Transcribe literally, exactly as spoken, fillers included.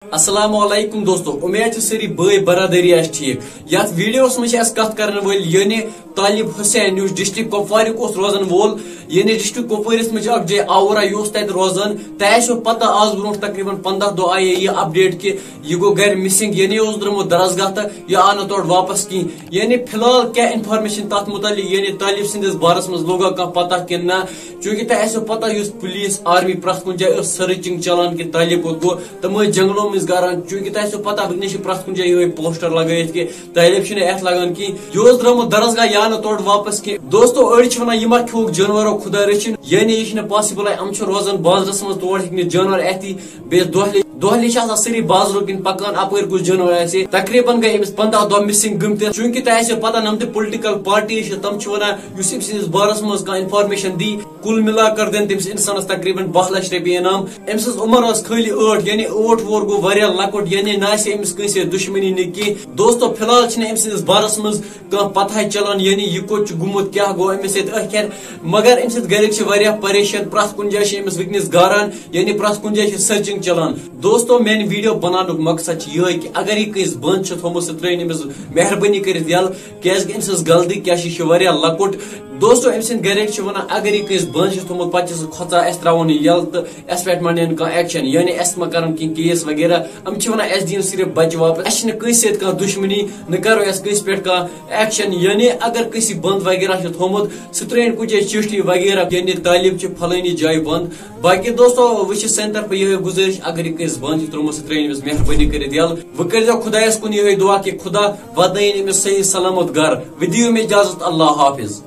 السلام علیکم دوستو، امید چھِ سٲری بٲے برادری آسہِ ٹھیٖک۔ یتھ ویڈیوس منٛز چھِ أسۍ کتھ کرن وٲلۍ یعنی طالب حسین، یُس ڈسٹرکٹ کپوارُک اوس روزن وول۔ یعنی ڈسٹرکٹ کپوٲرِس منٛز چھِ اکھ جاے آورہ، یہِ اوس تتہِ روزان۔ تۄہہِ آسیو پتہ، آز برونٛٹھ تقریباً پنٛداہ دۄہ آیے یہِ اپڈیٹ کہِ یہِ گوٚو گرِ مسنگ، یعنی یہِ اوس درٛامُت درسگاہ تہٕ یہِ آو نہٕ تورٕ واپس کِہیٖنۍ۔ یعنی فی الحال کیٛاہ انفارمیشن تتھ متعلق، یعنی طالب سٕنٛدِس بارس منٛز لوٚگا کانٛہہ پتہ کِنہٕ نہ؟ چونکہ تۄہہِ آسیو پتہ، یُس پولیس، آرمی، پرٛٮ۪تھ کُنہِ جایہِ ٲس سٔرچنگ چلان کہِ طالب کوٚت گوٚو۔ تِم ٲسۍ جنگلو مٔنٛزۍ گاران، چونکہ تۄہہِ آسیو پتہ، وٕنکیٚس چھِ پرٛٮ۪تھ کُنہِ جایہِ یِہوٚے پوسٹر لگٲیِتھ کہِ طالب چھِنہٕ اَتھ لگان کِہیٖنۍ۔ یہِ اوس درٛامُت درسگاہ، یہِ آو نہٕ تورٕ واپس کینٛہہ۔ دوستو، أڑۍ چھِ وَنان، یہِ ما کھیوٚوُکھ جانوَرو، خۄدا رٔچھِن، یعنی یہِ چھِنہٕ پاسبلٕے، یِم چھِ روزان بازرَس منٛز، تور ہیٚکہِ نہٕ جانوَر اَتھی۔ بیٚیہِ دۄہلہِ، دۄہلہِ چھِ آسان سٲری بازرٕ کِنۍ پَکان، اَپٲرۍ کُس جانوَر آسہِ۔ تقریباً گٔے أمِس پنٛداہ دۄہ مسنگ گٔمتِس، چوٗنٛکہِ تۄہہِ آسیو پَتہ، یِم تہِ پُلٹِکَل پارٹیٖز چھِ، تِم چھِ وَنان، یُس أمۍ سٕنٛدِس بارَس منٛز کانٛہہ انفارمیشن دی، کُل مِلا کر دِن تٔمِس اِنسانَس تقریباً باہ لَچھ رۄپیہِ انعام۔ أمۍ سٕنٛز عمر ٲس خٲلی ٲٹھ، یعنی ٲٹھ وُہُر گوٚو واریاہ لۄکُٹ، یعنی نہ آسہِ أمِس کٲنٛسہِ سۭتۍ دُشمنی نہٕ کینٛہہ۔ دوستو، فی الحال چھِنہٕ أمۍ سٕنٛدِس بارَس منٛز کانٛہہ پتہٕے چلان، یعنی یہِ کوٚت چھُ گوٚمُت، کیٛاہ گوٚو أمِس سۭتۍ ٲخر۔ مگر أمۍ سٕنٛدۍ گرِکۍ چھِ واریاہ پریشان، پرٛٮ۪تھ کُنہِ جایہِ چھِ أمِس وٕنکیٚنَس گاران، یعنی پرٛٮ۪تھ کُنہِ جایہِ چھِ سٔرچنگ چلان۔ دوستو، میانہِ ویڈیو بناونُک مقصد چھُ یِہوٚے کہِ اگر یہِ کٲنٛسہِ بنٛد چھُ تھوٚومُت، سُہ ترٛٲیِن أمِس مہربٲنی کٔرِتھ یَلہٕ، کیٛازِ کہِ أمۍ سٕنٛز غلطی کیٛاہ چھِ، یہِ چھِ واریاہ لۄکُٹ۔ دوستو، أمۍ سٕنٛدۍ گرِکۍ چھِ وَنان، اگر یہِ کٲنٛسہِ بنٛد چھُ تھوٚومُت، پتہٕ چھِ سُہ کھۄژان، اَسہِ ترٛاوو نہٕ یَلہٕ تہٕ اَسہِ پٮ۪ٹھ ما نِن کانٛہہ ایکشن، یعنی اَسہِ ما کَرَن کینٛہہ کیس وغیرہ۔ یِم چھِ وَنان، اَسہِ دِیِو صرف بَچہِ واپَس، اَسہِ چھِنہٕ کٲنٛسہِ سۭتۍ کانٛہہ دُشمنی، نہٕ کَرو اَسہِ کٲنٛسہِ پٮ۪ٹھ کانٛہہ ایکشن۔ یعنی اگر کٲنٛسہِ بنٛد وغیرہ چھُ تھوٚومُت، سُہ ترٛٲیِن کُنہِ جایہِ چِٹھی وغیرہ، یعنی طالب چھِ فلٲنی جایہِ بنٛد۔ باقی دوستو، وۄنۍ چھِ سانہِ طرفہٕ یِہوٚے گُزٲرِش، اگر یہِ کٲنٛسہِ بنٛد چھُ ترٛوومُت، سُہ ترٛٲیِن أمِس مہربٲنی کٔرِتھ یَلہٕ۔ وۄنۍ کٔرۍزیو خۄدایَس کُن یِہوٚے دُعا کہِ خۄدا واتنٲیِن أمِس صحیح سلامت گَرٕ۔ وۄنۍ دِیِو مےٚ اِجازت، اللہ حافظ۔